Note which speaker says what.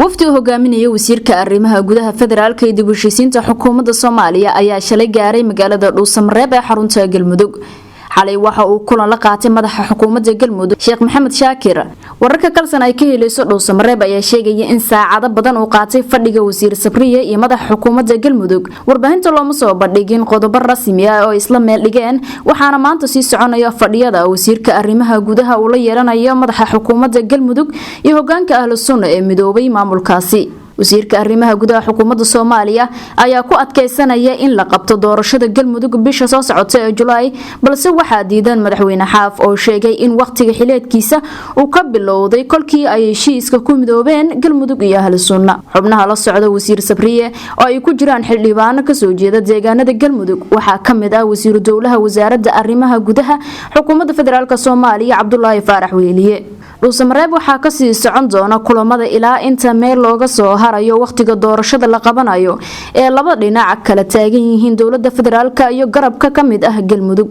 Speaker 1: Wafdi uu hogaaminaya wasiirka arrimaha gudaha, federaalka iyo dib u heshiisiinta xukuumadda Soomaaliya ayaa shalay gaaray magaalada Dhuusamareeb ee xarunta Galmudug. Xalay waxa uu kulan la qaatay madaxa xukuumadda Galmudug, Sheekh Maxamed Shaakir. Wararka Kalsan ay ka helayso Dhuusamareeb ayaa sheegaya in saacado badan uu qaatay fadhiga wasiir Sabriye iyo madaxa xukuumadda Galmudug. Warbaahinta looma soo bandhigin qodobo rasmi ah oo isla meel dhigeen, waxaana maanta sii soconaya fadhiyada wasiirka arrimaha gudaha uu la yeelanayo madaxa xukuumadda Galmudug iyo hogaanka Ahlu Sunna ee midoobay maamulkaasi. Wasiirka arrimaha gudaha xukuumadda Soomaaliya ayaa ku adkeysanaya in la qabto doorashada Galmudug bisha soo socota ee Julaay, balse waxaa diidan madaxweyne Xaaf oo sheegay in wakhtiga xileedkiisa uu ka bilowday kolkii ay heshiiska ku midoobeen Galmudug iyo Ahlu Sunna. Xubnaha la socda wasiir Sabriye oo ay ku jiraan xildhibaano kasoo jeeda deegaanada Galmudug waxaa ka mid ah wasiiru dowlaha wasaaradda arrimaha gudaha xukuumadda federaalka Soomaaliya, Cabdulaahi Faarax Weeliye. Dhuusamareeb waxaa kasii socon doona kulamada ilaa inta meel looga soo harayo wakhtiga doorashada la qabanayo ee laba dhinac kala taagan yihiin dowlada federaalka iyo garabka ka mid ah Galmudug.